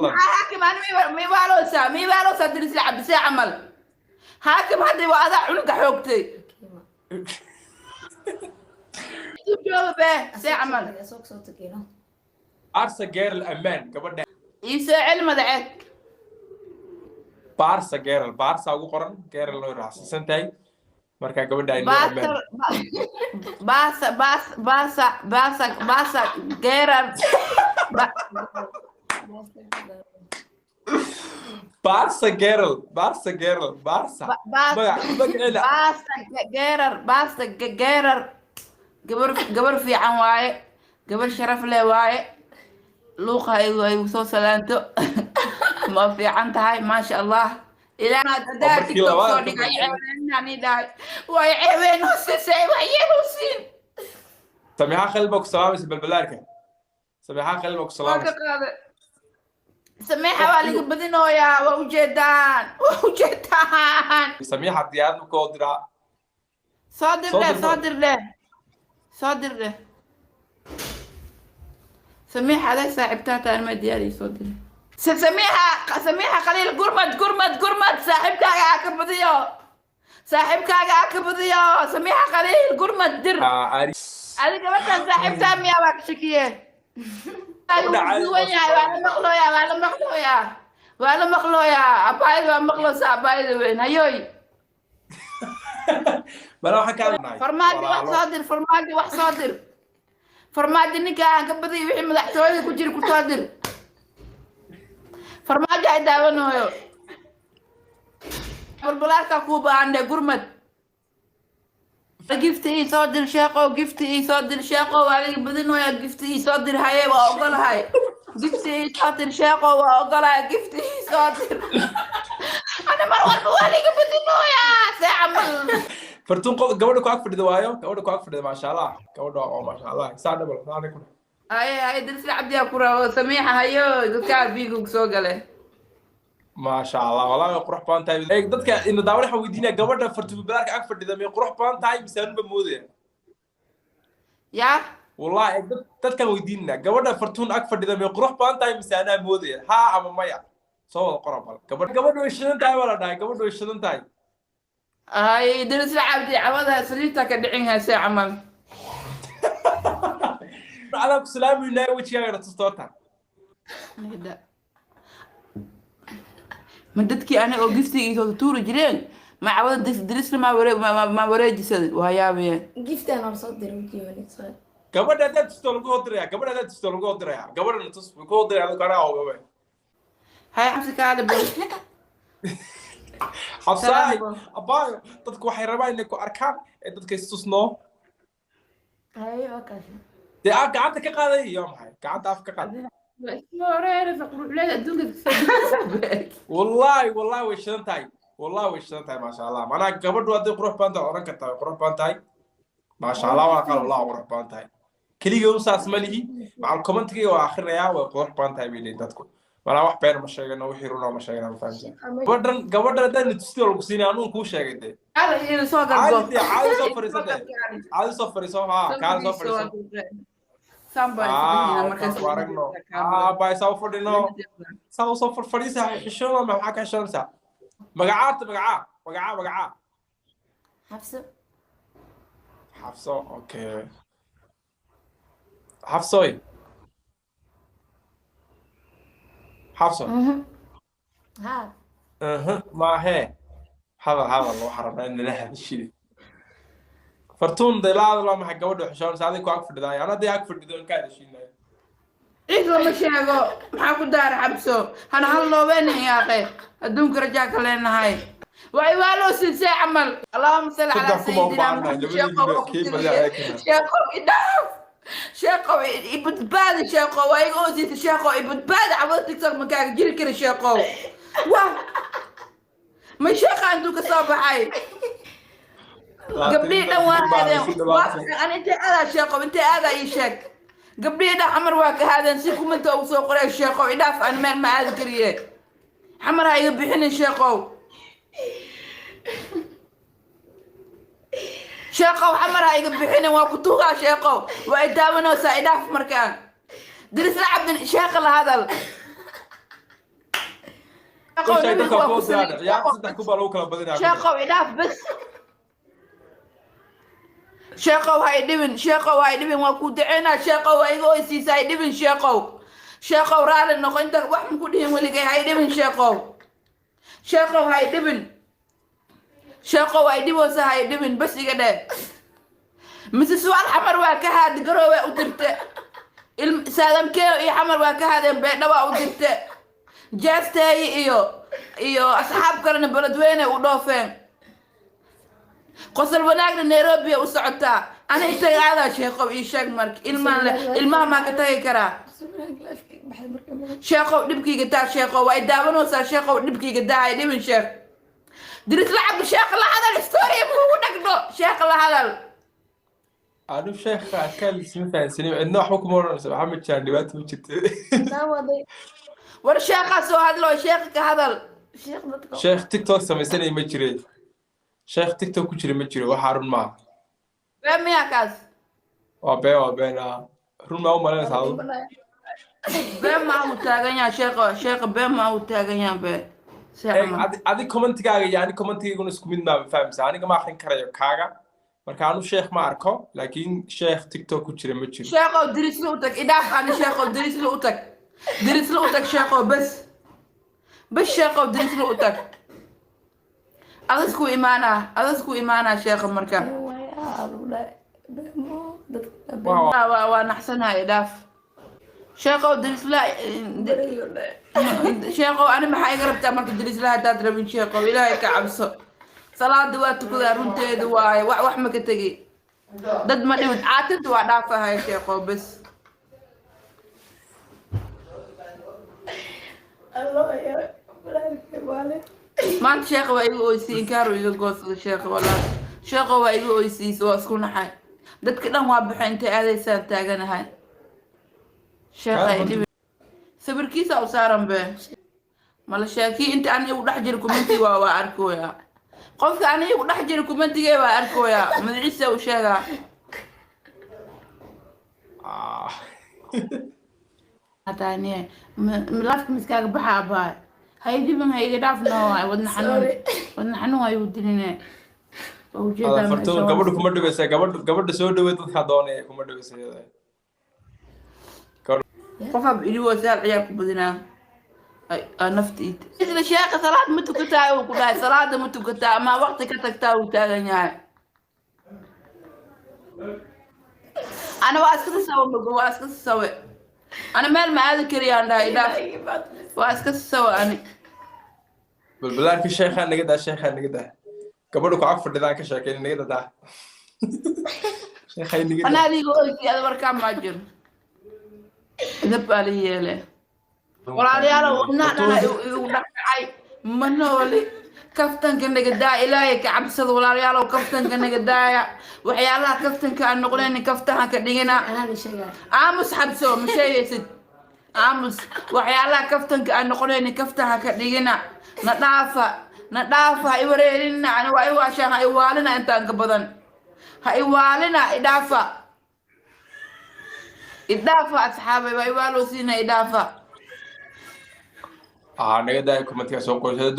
Maxaa Xaakim ani miibaaloosaa miibaaloosaa Dirisle Cabdisee camal? Xaakim hadda waa adaa cunuga xoogtay. Intuu jooga bee see camal. Barsa Girl ammaan gabadha. Ii soo celi madaceed. Barsa Girl, Barsa ugu qoran, Girl way raacsan tahay. Marka gabadha ay noo ammaan. Baasa baasa baasa baasa baasa geerar. Barsa Girl, Barsa Girl, Barsa. Magac magaceeda. Baasa geerar, baasa geerar. Gabar gabar fiican waaye, gabar sharaf leh waaye. Luuqa ay soo salaanto, ma fiican tahay, maasha Allah. Ilaa hadaa Markii TikTok labaad soo ka dhigay baxay. Ceebeenani dhahay way ceebeen hoosisay wax yeelosiin. Samiixa Khalil baa ku salaamaysa balbalaarka. Samiixa Khalil baa ku Waa ka salaamaysa. qaaday Sameexa, waa laga badinooyaa, waa ujeedaan, waa ujeedaan. Samiixa diyaarad ma koo diraa? Soo dir. Soo Dheh. dir. Soo dir dheh, soo dir dheh. Samiixa aday saaxiibtaa taan ma diyaariyo, soo dir. Samiixa, Samiixa Khaliil, gurmad, gurmad, gurmad! Saaxiibkaaga aa ka badiyo, saaxiibkaaga aa ka badiyo. Samiixa Khaliil, gurmad dir. Adi gabadhan saaxiibtaa miyaa? Waa ka shakiye. Gabadha caadi duwan yahay, waa la maqlooyaa, waa la maqlooyaa, waa la maqlooyaa. Abaayada waa maqloosa, abaayada weyn hayoy. Bala waxaan ka hadlaynay. Farmaajo wax soo dir, Farmaajo wax soo dir. Farmaajo ninka aan ka badiyo wixii madaxtooyada ku jira ku soo dir. Farmaajo ay daawanooyo, balbalaarkaa kuu baahan dhe. Gurmad, gifti ii soo dir sheeqow, gifti ii soo dir sheeqow. Waa laga badinooyaa, gifti ii soo dir. Haye, waa ogolahay, gifti ii soo dir sheeqow, waa ogolahay, gifti ii soo dir. Ana mar walba waa laga badinooyaa, see camal? Fartuun, qof gabadha ku ag fadhida waayo, gabadha ku ag fadhida, maasha Allah, gabadha oo maasha Allah, saa dhabal saa ku. Haye haye, Dirisle Cabdiyaa ku rabo. Samiixa hayo, dadkaa biigu soo gale. Maasha Allah, wallahi way qurux badan tahay. Eeg, dadka ina daawan waxaan weydiinaya, gabadha Fartuun Balbalaarka ag fadhida may qurux badan tahay mise anba moodaya? Yaa? Wallahi eeg, dadkaan weydiinaya, gabadha Fartuun ag fadhida may qurux badan tahay mise anaa moodaya? Haa ama maya soo wada qora. Bal gabadha way shidan tahay baa la dhahay, gabadha way shidan tahay. Hay, Dirisle Cabdi cawada saliidta ka dhicin haysee camal? Adaa ku salaamaynaa, wejigaaga tusto horta. Ma dadkii aniga oo giftiga soo tuuri jireen ma cawada Dirisle ma waree ma wareejisaday? Waa yaabeen. Giftaan oo soo diray wejiga. Gabadha haddaad tusto lagu hodiraya, gabadha haddaad tusto lagu hodiraya, gabadhana tus way ku hodiraya, adigu anaa ogabe. Hay, xabsi kaale bal. Xabsaay, abaayo, dadku waxay rabaan inay ku arkaan ee dadka istusnoo. Haye, waa kaas. Dee aa gacanta ka qaaday iyo maxay gacanta af ka qaad. Quruxleeda adduunka. Wallahi, wallahi way shidan tahay, wallahi way shidan tahay, maasha Allah. Macnaha gabadhu hadday qurux badan tahay oran kartaa way qurux badan tahay, maasha Allah, waa qaal, wallahi qurux badan tahay. Keliga u saas ma lihi, macal commentiga waa akhrinayaa, way qurux badan tahay bay leeyihin dadku. Manaa wax been ma sheegano, wixii runa ma sheegano, ma fahamsan. Gabadhan haddaad na tusti waa lagu siinaya, anuun kuu sheegay dee. Soo caadi galgo. Dee caadi soo fadhiiso, dee caadi soo fadhiiso, haa, kaali soo fadhiiso. Markaas ku aragno, bay saa u fadhino, saa usoo fadhiisa, xishoona maxaa ka xishoonaysaa? Magacaata, magacaa, magacaa, magacaa? Xabso. Xafso, okay, Xafsoy, Xafso. Ha. Maahee, hadal, hadal, waxaan rabnaa in nala hadashide. Fartuun dee la hadal, waa maxay gabadha xishoonaysa? Adig ku ag fadhidaay, ana dee ag fadhido in ka hadashiinayo. Cid lama sheego, maxaa ku daara? Xabso hana hal loobeenin yaaqe, adduunka rajaa ka leenahay. Waa iwaaloo siisee camal? Allahuma salli calaa 3,000 baa u sayidina baahannahay Muxamed. Sheeqow labadiina waa ku kii tiriye. badiyaa kana. Sheeqow, idhaaf sheeqow, ibadbaadi sheeqow, waa iga oosiisa sheeqow, ibadbaadi. Cawada TikTok ma kaaga jiri kara sheeqow. Wah, ma sheeqa intuu ka soo baxay? Gabdhihii dhan waa aadeen, waa an intee aadaa sheeqow, intee aadaa ii sheeg. Gabdhihii dhan xamar waa ka haadeen si kumanta ugu soo qoray. Sheeqow, idhaaf, an meel ma aadi kariye, xamar ha iga bixinin sheeqow. Sheeqow, xamar ha iga bixinin, waa ku tuugaa sheeqow, waa i daawanaysaa, idhaaf. Markaan Dirisla Cabdin sheeqa la hadal. Sheekhow, U sheeg nabiga dadka waa kuu ku diraan. saliyey. Ciyaarta 3000 baa lagu kala badinaya ku dheh. Sheekhow, idhaaf bas. Sheekhow, ha idhibin. Sheekhow, ha idhibin, waa ku duceynaa. Sheekhow, waa iga oysiisa, ha idhibin. Sheekhow, sheekhow, raali noqo. Inta wax ma ku dhihin weligay. Ha idhibin, sheekhow. Sheekhow, ha idhibin. Sheekhow, ha idhiboosa, ha idhibin bas, iga dheh. Mise su'aal, Xamar waa ka haad, Garoowe u dirte. Saadamkeelo iyo Xamar waa ka haadeen, Beedha waa u dirte. Jeesteeyi iyo asxaab kalena Beledweyne u dhoofeen. Qosol wanaagna Nairobi u socotaa. Ana intay aadaa, sheekhow, ii sheeg. Marka ilmaan le, ilmaha maa ka tagi karaa? Sheekhow, dhibkayga daa. Sheekhow, waa i daawanaysaa. Sheekhow, dhibkayga daa, hay dhibin. Sheekh Diris lacag, sheekh la hadal, story kugu dhagno. Sheekh la hadal. Anu sheekha kaalis ma fahansanin, cidna waxba kuma odhanayso, waxba ma jiraan, dhibaato ma jirto. Daawaday. War sheekhaa soo hadlo, sheekha ka hadal. Sheekh dadka. Sheekh TikTok samaysanaya ma jire, sheekh TikTok ku jira ma jiro, waxaa run maaha. Been miyaa kaas? Waa been, waa been. Ah, run maa u malaynaysaa adu? Been maa uu taagan yahay sheekha. Sheekha, been maa uu taagan yahay, been. Eeg, adi commentigaaga iyo ani commentigayguna isku mid maa, ma fahamsa? Aniga ma akrin karayo kaaga. Marka anu sheekh ma arko, laakiin sheekh TikTok ku jira ma jiro. Sheekhow, Dirisla u tag, idhaaf ani. Sheekhow, Dirisla u tag, Dirisla u tag. Sheekhow, bes bes. Sheekhow, Dirisla u tag. Adasku imaanaa, adasku imaanaa, sheekha marka. Waa naxsanahay, idhaaf, sheekhow. Dirisla, sheekhow, ani maxaa iga rabtaa marka Dirisla haddaad rabin? Sheekhow, Ilaahay ka cabso. Salaada waa tukadaa, runteedu waaye. Wax ma ka tegi, dad ma dhibin, caatinta waa dhaafahay, sheekhow, bes. Maanta sheekha waa iga oysiy, inkaaru iga goosada sheekha. Walaa sheekha waa iga oysiisa, waa isku naxay. Dadka dhan waa baxay, intay aadaysaan taaganahay. Sheekha idhibi, sawirkiisa u saaran be mala sheekii. Inta ani igu dhex jira commentiga waa arkooyaa. Qofka ani igu dhex jira commentigee waa arkooyaa, magaciisa u sheegaa. Ah. Hataaniye lafka miskaaga baxa abaay, haydibin, ha iga dhaaf noo waay. Wadna xanuun, wadna xanuun ayuu diline. Waa ujeedaa. Hada Fartuun, gabadhu kuma dhibaysa. Gabadhu, gabadha soo dhaweyd dadkaa doonaya kuma dhibaysa iyada. Qof iliwo saal ciyaar ku badinaa. Ay nafta iit isla. Sheekha, salaad ma tukataa uu ku dhahay? Salaada ma tukataa ama waqti ka tagtaa uu taagan yahay? Ana waa iska sawe, mago waa iska sawe. Ana meel ma aadi kariyaan dhahay, idhaaf, waa iska sawe ani. Balbalaarka sheekhaa naga daa, sheekhaa naga daa. Gabadhu ku ag fadhidaan ka sheekeyn, naga daa, sheekhay naga daa. Anaa adiga oysi ada warkaa maa jiro, idab baa la yeele. Walaalayaalow, wadnaha dhana igu dhacay, ma nooli. Kaftanka naga daa, Ilaahay ka cabsada. Walaalayaalow, kaftanka naga daaya. Waxyaalaha kaftanka aan noqonayn kaftaha ka dhigina. Aamus, xabso, ma sheegaysid, aamus. Waxyaalaha kaftanka aan noqonayn kaftaha ka dhigina. Na dhaafa, na dhaafa, ha iwareerina. Ani waa iwaashaan, ha iwaalina intaan ka badan, ha iwaalina. Idhaafa, idhaafa, asxaabay, waa iwaalowsiina, idhaafa. Ah, naga daaya commentiga soo qoysada.